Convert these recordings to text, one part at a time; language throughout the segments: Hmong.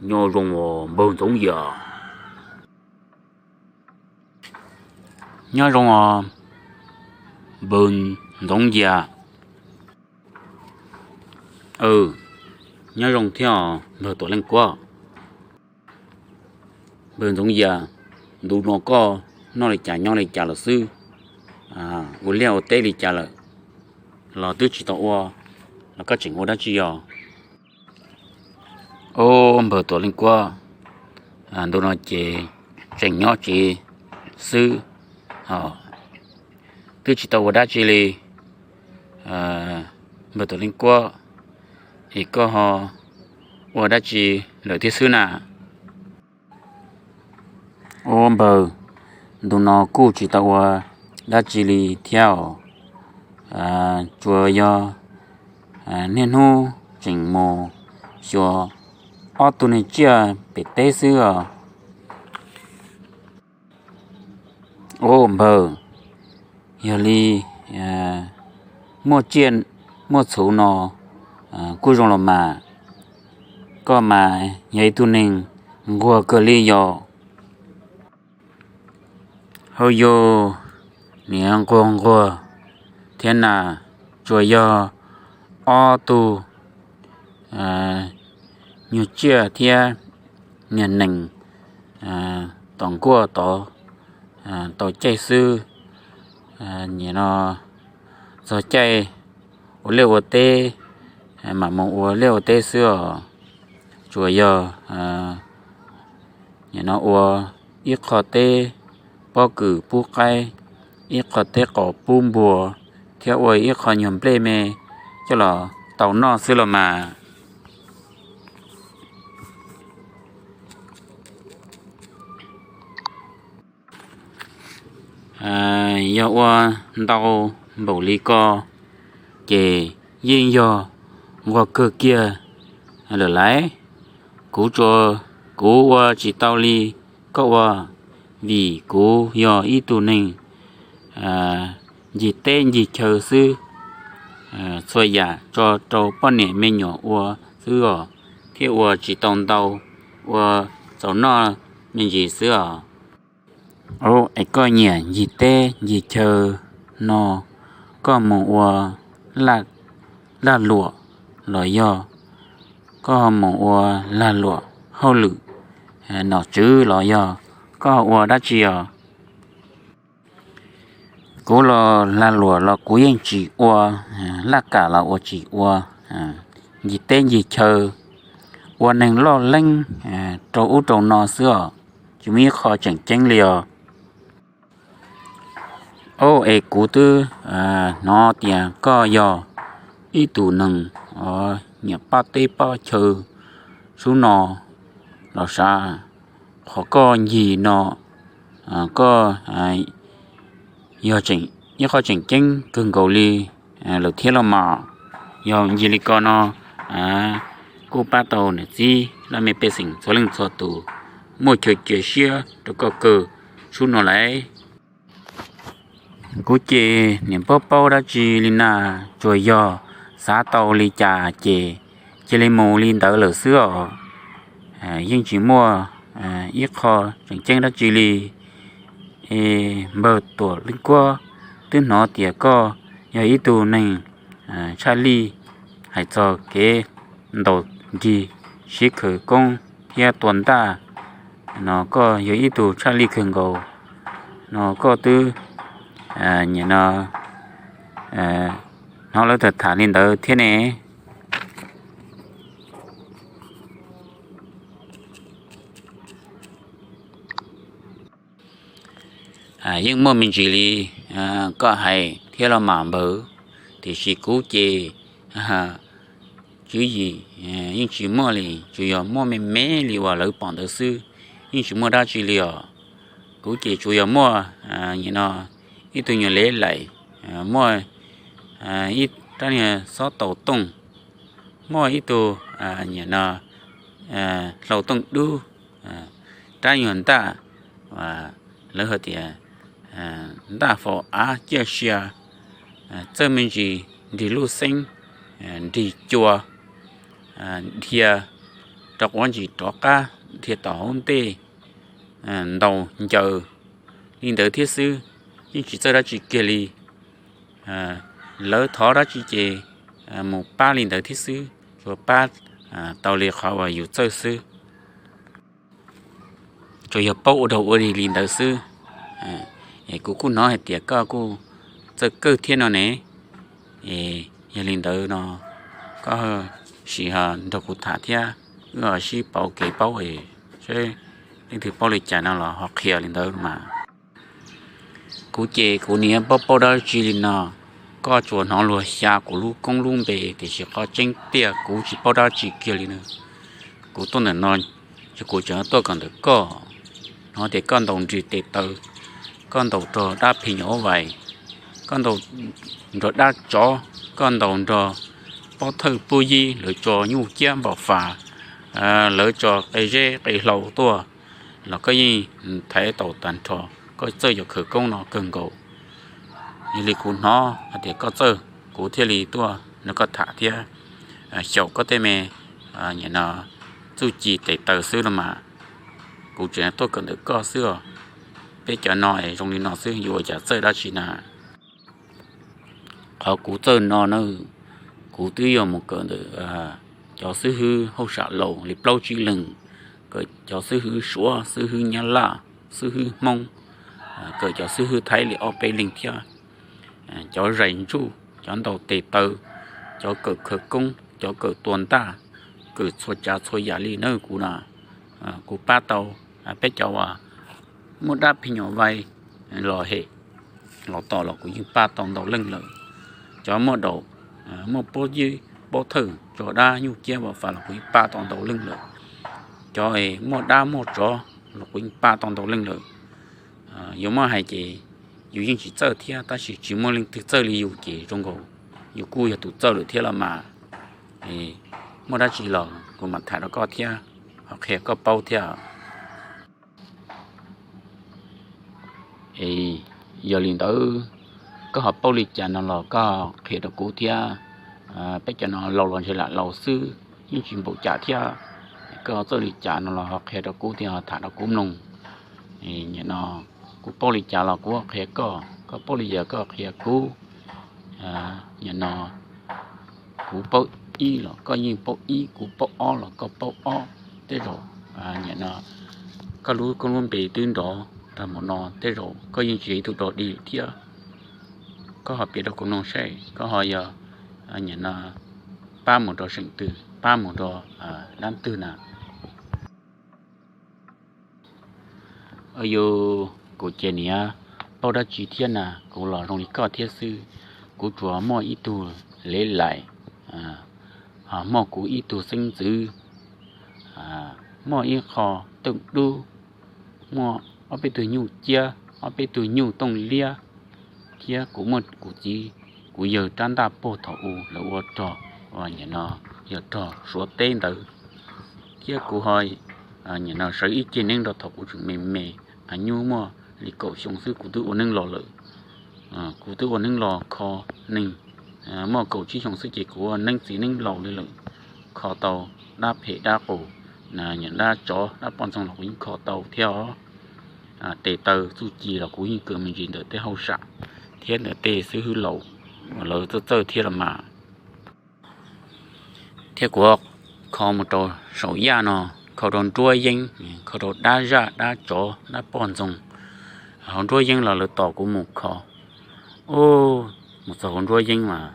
Nyob zoo os npawg Ntxoov Yias. Nyob zoo os npawg Ntxoov Yias. Nyob zoo thiab os npawg Tuam Leej Kuab. Npawg Ntxoov Yias, ntu no koj noj li cas nyob li cas lawm xwb? Ua liaj ua teb li cas lawm los twb tsis tau ua, los koj tseem ua dab tsi os? Os npawg Tuam Leej Kuab, ntu no ces tseem nyob tsev xwb, twb tsis tau ua dab tsi li. Npawg Tuam Leej Kuab, es koj ho ua dab tsi lawm thiab xwb na? Os npawg, ntu no kuj tsis tau ua dab tsi li thiab os. Tsuas yog niaj hnub tseem mus xyuas ob tug niag tsiaj pem teb xwb os. Os npawg, yog li muaj tsiaj muaj txhu no kuj zoo los mas. Koj mas yog ib tug neeg nquag kawg li yog. Hauj yug, niag nquag nquag thiab na, tsuas yog ob tug nyuag tsiaj thiab niag nees tom nkuaj tod tau caij xwb. Nim no txog caij ua liaj ua teb, mam mus ua liaj ua teb xwb os. Tsuas yog nim no ua ib qho teb pob kws pub qaib, ib qho teb qos pub npua, thiab ua ib qho nyuag nplej me coj los tau noj xwb los mas. Yog ua ntau npaum li ko ces yeej yog nquag kawg kiag lawm lauj. Kuv tsuas, kuv ua tsis tau li koj ua, vim kuv yog ib tug neeg ncig teb ncig chaw xwb, txhua yam tso rau poj niam me nyuam ua xwb os, thiab ua tsis tau ntau, ua txaus noj me ntsis xwb os. Es koj nyiam ncig teb ncig chaw no, koj mus ua lag luam los yog koj mus ua lag luam hauj lwm nom tswv los yog koj ua dab tsi os? Kuv los lag luam los kuv yeej tsis ua, laj kam los ua tsis ua, ncig teb ncig chaw, ua neeg loj leeb rau ub rau no xwb os, tsis muaj ib qho tseem ceeb li os. Os, es kuv twb hnov tias koj yog ib tug neeg nyiam pab teb pab chaw sub no los sav, qhov koj ncig no koj yog ib qho tseem ceeb kawg nkaus li lawm thiab los mas. Yog ncig li ko no kuj pab tau niam txiv laj mej pej xeem txhua leej txhua tus, muaj chaw cia siab rau koj kawg sub no lauj. Kuv ces niam paub paub dab tsi li na, tsuas yog xav tau li cas ces cia li mus li ntawd lawm xwb os. Yeej tsis muaj ib qho tseem ceeb dab tsi li. Npawg Tuam Leej Kuab, twb hnov tias koj yog ib tug neeg tshaj lij hais txog kev ntaus ncig, sib khawv koob thiab tua ntaj no, koj yog ib tug tshaj lij kawg nkaus no, koj twb nim no hnov lawv tham tham li ntawd thiab ne. Yeej muaj me ntsis li koj hais thiab los mas npawg, tiam sis kuv ces tswv yim yeej tsis muaj li, tsuas yog muaj me me li uas lawv pom ntawd xwb, yeej tsis muaj dab tsi li os. Kuv ces tsuas yog muaj nim no ib tug nyuag lev laim, muaj ib rab niag xob taus tooj, muaj ib tug nim no hlau tooj dub, rab nyuag ntaj, lawv hais tias ntaj faus av ciaj sia, txawj me ntsis nrig lub xeeb, nrig cua, dhia rov quav ntsis rov qab dhia tom hauv ntej ntaus ncaws li ntawd thiab xwb, yeej tsis txawj dab tsi kiag li. Lawv thov dab tsi ces mus pab li ntawd thiab xwb, tsuas pab tau li qhov uas yus txawj xwb. Tsuas yog paub ua dog ua dig li ntawd xwb. Kuv kuj hnov hais tias koj kuj txawj kawg thiab no ne. Yog li ntawd no koj sim ho nrog kuv tham thiab, wb ho sib pauv kev paub, seb leej twg paub li cas no los ho qhia li ntawd mas. Kuv ces kuv niam paub paub dab tsi li no, koj tsuas hnov luag xya kuv lub koob lub npe tiam sis qhov tseeb tiag kuv tsis paub dab tsi kiag li na. Kuv tuaj ntawm no, kuv tseem tuaj kawm ntawm koj, hnov tias koj ntaus nrig tes taw, koj ntaus rog dab phe nyuam vais, koj ntaus nrog dab tsov, koj ntaus nrog pob thawj pub yib lawv tso nyuj ciab npam fas, lawv tso qe zeb qe hlau tuaj los koj yeej thaiv tau tag nrho. Koj txawj yog khawv koob no kawg nkaus. Yog li kuv hnov hais tias koj txawj, kuv thiaj li tuaj nrog koj tham thiab xyaum koj tej me, nim no txuj ci tes taw xwb no mas. Kuv tseem tuaj kawm ntawm koj xwb os. Peb cov no es zoo li no xwb yuav ua cas txawj dab tsi na. Qhov kuv txawj no na, kuv twb yog mus kawm ntawm cov xib hwb hauj sam laus li plaub tsib leeg, kawm cov xib hwb suav, xib hwb nyab laj, xib hwb hmoob, kawm cov xib hwb thaib li ob peb leeg thiab. Cov zais ntsuj, cov ntaus tes taw, cov kawm khawv koob, cov kawm tua ntaj, kawm txhua tsav txhua yam li na kuv na, kuv pab tau. Peb cov uas muaj dab phe nyuam vais los hem los tom los kuv yeej pab tau ntau leej lawm. Cov muaj daus, muaj pob yib pob thawj tso dab nyuj ciab npam fas los kuv yeej pab tau ntau leej lawm. Cov muaj dab muaj tsov los kuv yeej pab tau ntau leej lawm. Yuav muab hais ces yus yeej tsis txawj thiab, tab sis tsis muaj leej twg txawj li yus ces zoo nkaus yus kuj yog tus txawj lawm thiab los mas. Muaj dab tsi los kuv mam tham rau koj thiab, ho qhia koj paub thiab. Yog li ntawd, koj ho paub li cas no los koj qhia rau kuv thiab. Peb cov no laus los ntshe lam laus xwb, yeej tsis npaum cas thiab. Koj txawj li cas no los ho qhia rau kuv thiab, ho tham rau kuv mloog. Nim no kuv paub li cas los kuv qhia koj, koj paub li cas koj qhia kuv. Nim no kuv paub ib los koj yeej paub ib, kuv paub ob los koj paub ob. Tej zaum nim no koj lub koob lub npe twb nrov tag mus no, tej zaum koj yeej tsis yog ib tug dog dig thiab. Koj ho piav rau kuv mloog seb koj ho yog nim no pab mus rau seem twg, pab mus rau dab twg na. Yus, kuv ces niam paub dab tsi thiab na, kuv los zoo li koj thiab xwb. Kuv tsuas muaj ib tug lev laim, ho muaj kuv ib tug xeeb ntxwv, muaj ib qho tooj dub, muaj ob peb tug nyuj ciab, ob peb tug nyuj tooj liab, thiab kuv muaj kuv txiv kuv yawg rab ntaj puag thaum u lawv ua rog, nim no yog rog Suav teb ntawd, thiab kuv ho nim no sawv ib ceg neeb rau thaum kuv tseem me me, nyuj muaj li kaum xyoo xwb kuv twb ua neeb los lawm. Kuv twb ua neeb los kho neeg, muaj kaum tsib xyoo xwb ces kuv ua neeb txiv neeb laus li lawm, kho tau dab phem dab qus, dab tsov dab poj ntxoog los kuv yeej kho tau thiab os. Tes taw txuj ci los kuv yeej kawm me ntsis ntawm tej hauj sam thiab ntawm tej xib hwb laus uas lawv txawj txawj thiab los mas. Thiab kuv kho mus rau saum yaj no, kho rau nruab yeeb, kho rau dab zaj dab tsov dab poj ntxoog. Hauv nruab yeeb los lawv tos kuv mus kho. Ub, mus txog hauv nruab yeeb mas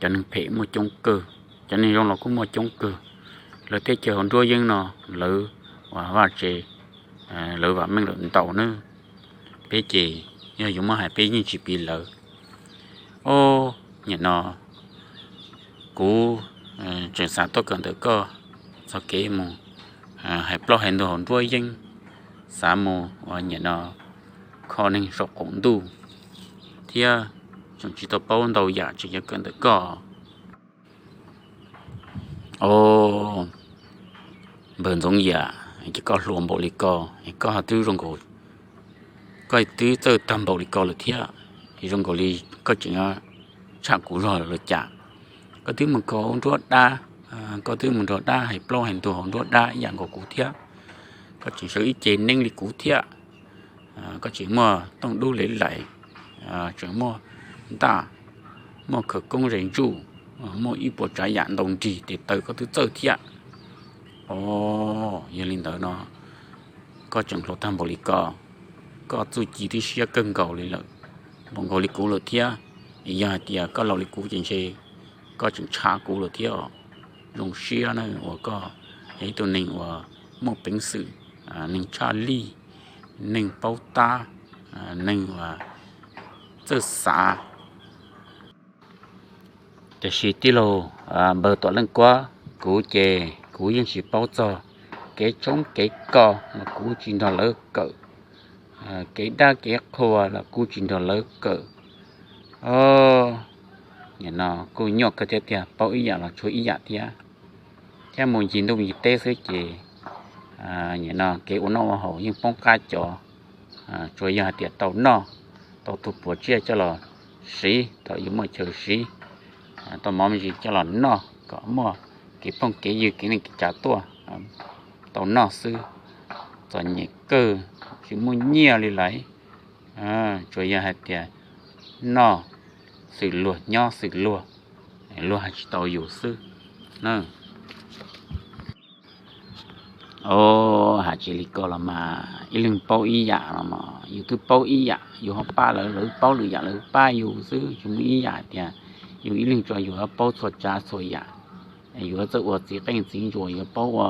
cov neeg phem muaj coob kawg, cov neeg zoo los kuj muaj coob kawg. Lawv teb chaws hauv nruab yeeb no lawv ua vaj tse, lawv vam meej lawm ntau nawb. Peb ces yog yuav muab hais peb yeej tsis piv lawv. Ub, nim no kuv tseem xav tuaj kawm ntawm koj txog kev mus hais plaub hais ntug hauv nruab yeeb, xav mus ua nim no kho neeg saum qaum ntuj, thiab tseem tsis tau paub ntau yam tseem yuav kawm ntawm koj. Os, npawg Ntxoov Yam, ces koj hluas npaum li ko, koj twb zoo nkaus, koj twb txawj tag npaum li ko lawm thiab, zoo nkaus li koj tseem tshaj kuv zog lawm los cas. Koj twb mus kho nruab dab, Koj twb mus nrog dab hais plaub hais ntug hauv nruab dab ib yam nkaus kuv thiab. Koj tseem sawv ib ce neeb li kuv thiab. Koj tseem muaj tooj dub lev laim, tseem muaj ntaj, muaj khawv koob zes ntsuj, muaj ib puas tsav yam ntaus nrig tes taw koj twb txawj thiab. Os, yog li ntawd no koj tseem hluas tag npaum li ko, koj txuj ci twb siab kawg nkaus li lawm, npaum nkaus li kuv lawm thiab. Yog hais tias koj laus li kuv ces ntshe koj tseem tshav kuv lawm thiab. Zoo siab na uas koj yog ib tug neeg uas muaj peev xwm, neeg tshaj lij, neeg paub tab, neeg uas txawj xav. Tiam sis tij laug npawg Tuam Leej Kuab, kuv ces kuv yeej tsis paub txog kev tshoob kev kos los kuv tsis nrog lawv kawm, kev dab kev qhua los kuv tsis nrog lawv kawm. Nim no kuj nyuaj kawg thiab tiag, paub ib yam los tshuav ib yam thiab. Thiab mus ncig ntuj ncig teb xwb ces nim no kev ua noj ua haus yeej poob qab cov. Tsuas yog hais tias tau noj, tau tus puas tsiaj coj los siv thaum yuav muaj chaw siv, tau mov me ntsis coj los noj kom muaj kev phooj kev ywg kev neej kev tsav tuaj, tau noj xwb. Txom nyem kawg, tsis muaj nyiaj li lawm. Tsuas yog hais tias noj xwm luag nyob xwm luag, luag hais tsis tau yus xwb na. Os, hais tsis li ko los mas ib leeg paub ib yam los mas yus twb paub ib yam, yus ho pab lawv, lawv paub lwm yam lawv pab yus xwb, tsis muaj ib yam hais tias yus ib leeg tso yus yuav paub txhua tsav txhua yam. Yus yuav txawj ua txiv qeej txiv nruas, yuav paub ua,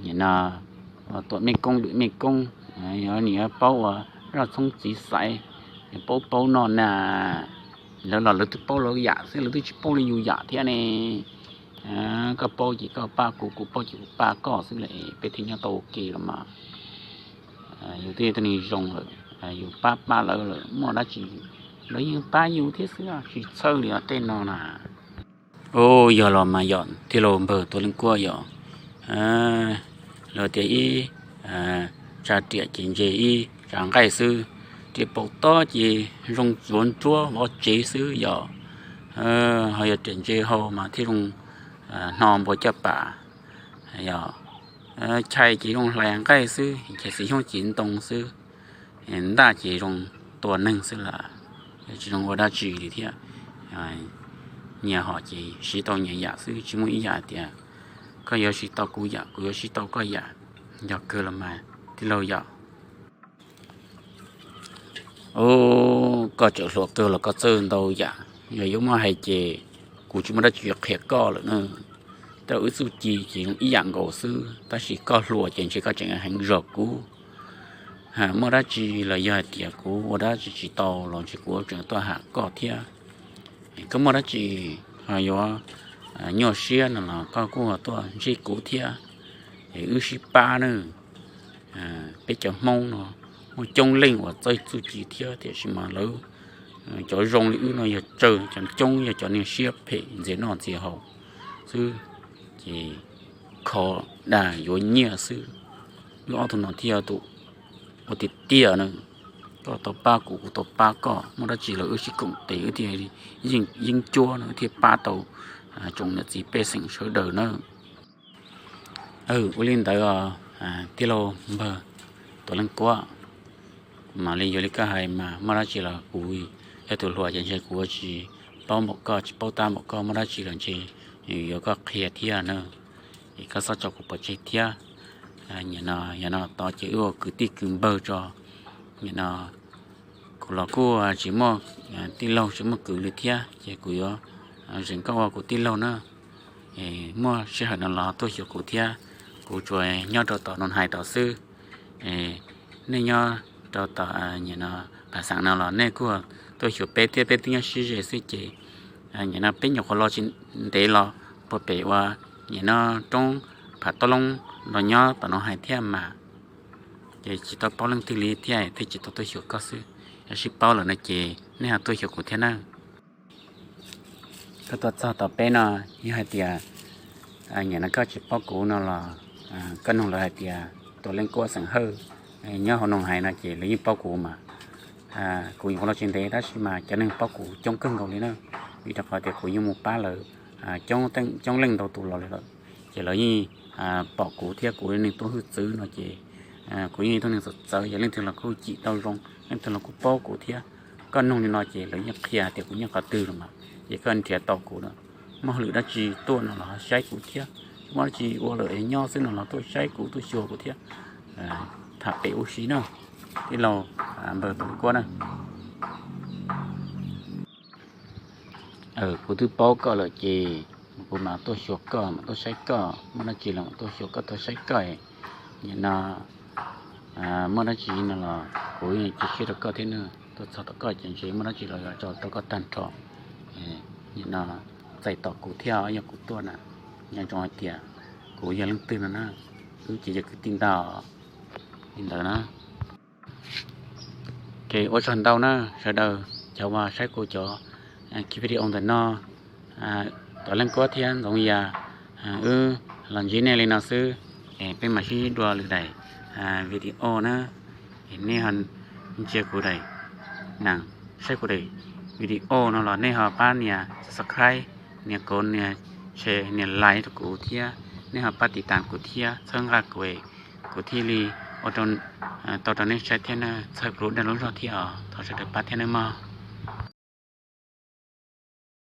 nim no, ua tuam mej koob lwm mej koob, yog nim yuav paub ua zaj txhoob txiv xaiv, yuav paub paub noj na. Lawv los lawv twb paub lawv yam xwb, lawv twb tsis paub li yus yam thiab ne. Koj paub ces koj pab kuv, kuv paub ces kuv pab koj xwb lawm, peb thiaj nyob tau ua ke los mas. Yus twb yog tus neeg zoo lawm, yus pab pab lawv lawm, muaj dab tsi lawv yeej pab yus thiab xwb, tsis txhawj li os tej no na. Ub, yog los mas yog tij laug npawg Tuam Leej Kuab yog, los tias ib tsa riam ces ntse ib tsa nqaij xwb, riam paum tob ces zoo tsuav ntsuab vov tsev xwb yog, ho yog riam ntse hau mas thiaj zoo hno npua caj pas. Yog chais ces zoo hlais nqaij xwb, chais xim xyoob ces ntoo xwb, ntaj ces zoo tua neeg xwb las, tsis zoo ua dab tsi li thiab. Nyias hom ces siv tau nyias yam xwb, tsis muaj ib yam tias koj yuav siv tau kuv yam, kuv yuav siv tau koj yam. Yog kawg los mas tij laug yom. Ub, koj tseem hluas kawg los koj txawj ntau yam, yog yuav muab hais ces kuv tsis muaj dab tsi yuav qhia koj lawm na. Tej zaum wb txuj ci ces zoo ib yam nkaus xwb, tab sis koj hluas ces ntshe koj tseem heev zog kuv. Muaj dab tsi los yog hais tias kuv ua dab tsi tsis tau los ntshe kuv tseem tuaj ham koj thiab. Koj muaj dab tsi ho yuav nyuaj siab no los koj kuj tuaj ntsib kuv thiab, es wb sib pab nawb. Peb cov Hmoob no muaj coob leej uas txawj txuj ci thiab, tiam sis mas lawv cov zoo li wb no yog tsawg, cov coob yog cov niag siab phem ntxias noj ntxias haus xwb, ces kho dag yuav nyiaj xwb. Wb ob tug no thiaj ua tiag tiag na. Koj tau pab kuv, kuv tau pab koj, muaj dab tsi los wb sib koom tes, wb thiaj yeeb cuab no, wb thiaj pab tau tsoom niam txiv pej xeem sawv daws na. Ua li ntawd os, tij laug npawg Tuam Leej Kuab, mam li yuav li koj hais mas muaj dab tsi los kuv yog tus hluas ces ntshe kuv tsis paub npaum koj, tsis paub tab npaum koj, muaj dab tsi los ntshe yuav koj qhia thiab na. Es koj txhob tso kuv pov tseg thiab. Nim no, yog no tod ces wb ua kwv tij kwv npawg tso. Nim no kuv los kuj tsis muaj tij laug tsis muaj kwv li thiab, ces kuv yuav zeem koj ua kuv tij laug na. Muaj sij hawm no los tuaj xyuas kuv thiab. Kuv tsuas nyob rau tom no hais tod xwb. Nej nyob rau tom nim no Phav Xeem no los nej kuj tuaj xyuas peb thiab, peb twb nyob sib ze xwb ces nim no peb nyuam qhuav los tsis ntev los puag pem ua nim no roob Phav Tob Loob los nyob tom no hais thiab mas. Ces tsis tau paub leej twg li thiab, thiaj tsis tau tuaj xyuas koj xwb. Yog sib paub lawm no ces nej ho tuaj xyuas kuv thiab na. Koj tuaj txog tom peb no, yog hais tias nim no koj tsis paub kuv no los koj nug lawv hais tias Tuam Leej Kuab xeem Hawj, nyob hauv Noog Hais no ces lawv yeej paub kuv mas. Kuv nyuam qhuav los tsis ntev tab sis mas cov neeg paub kuv coob kawg nkaus li na, vim rau qhov tias kuv yeej mus pab lawv coob leej ntau tus los li lawm. ces lawv yeej pom kuv thiab kuv neeg tuaj hwj txwv no ces kuv yeej ib tug neeg txawv txawv, yog leej twg los kuj cim tau zoo, leej twg los kuj paub kuv thiab. Koj nug li no ces lawv yeej qhia tias kuv nyob qhov twg los mas, ces koj nrhiav tau kuv na. Muaj hauj lwm dab tsi tuaj no los saib kuv thiab, muaj dab tsi ua lawm nyob xwb no los tuaj saib kuv, tuaj xyuas kuv thiab. Tham pem ua si na, tij laug npawg Pov Kuab na. Kuv twb paub koj lawm ces kuv mam tuaj xyuas koj, mam tuaj saib koj, muaj dab tsi los mam tuaj xyuas koj, tuaj saib koj. Nim no muaj dab tsi no los kuv cia siab rau koj thiab na, tuaj txog tom koj ces ntshe muaj dab tsi los yuav tso rau koj tag nrho. Nim no txais tos kuv thiab, yog kuv tuaj na, nco ntsoov hais tias kuv yog leej twg no na, wb ces yog kwv tij ntag li ntawd na. Ces ua tsaug ntau na sawv daws cov uas saib kuv cov video ntawm no, Tom Leej Kuab thiab Ntxoov Yas, wb los ntsib nej li no xwb, es peb mam sib dua lwm daim video na. Nej ho ntsia kuv daim, saib kuv daim video no los nej ho pab nias subscribe, nias kov, nias share, nias like rau kuv thiab, nej ho pab tiv tas kuv thiab txhawb nqa kuv, kuv thiaj li ua tau rau nej saib thiab na, txhawb kuv lub dag lub zog thiab os. Thov sawv daws pab thiab nawb mog.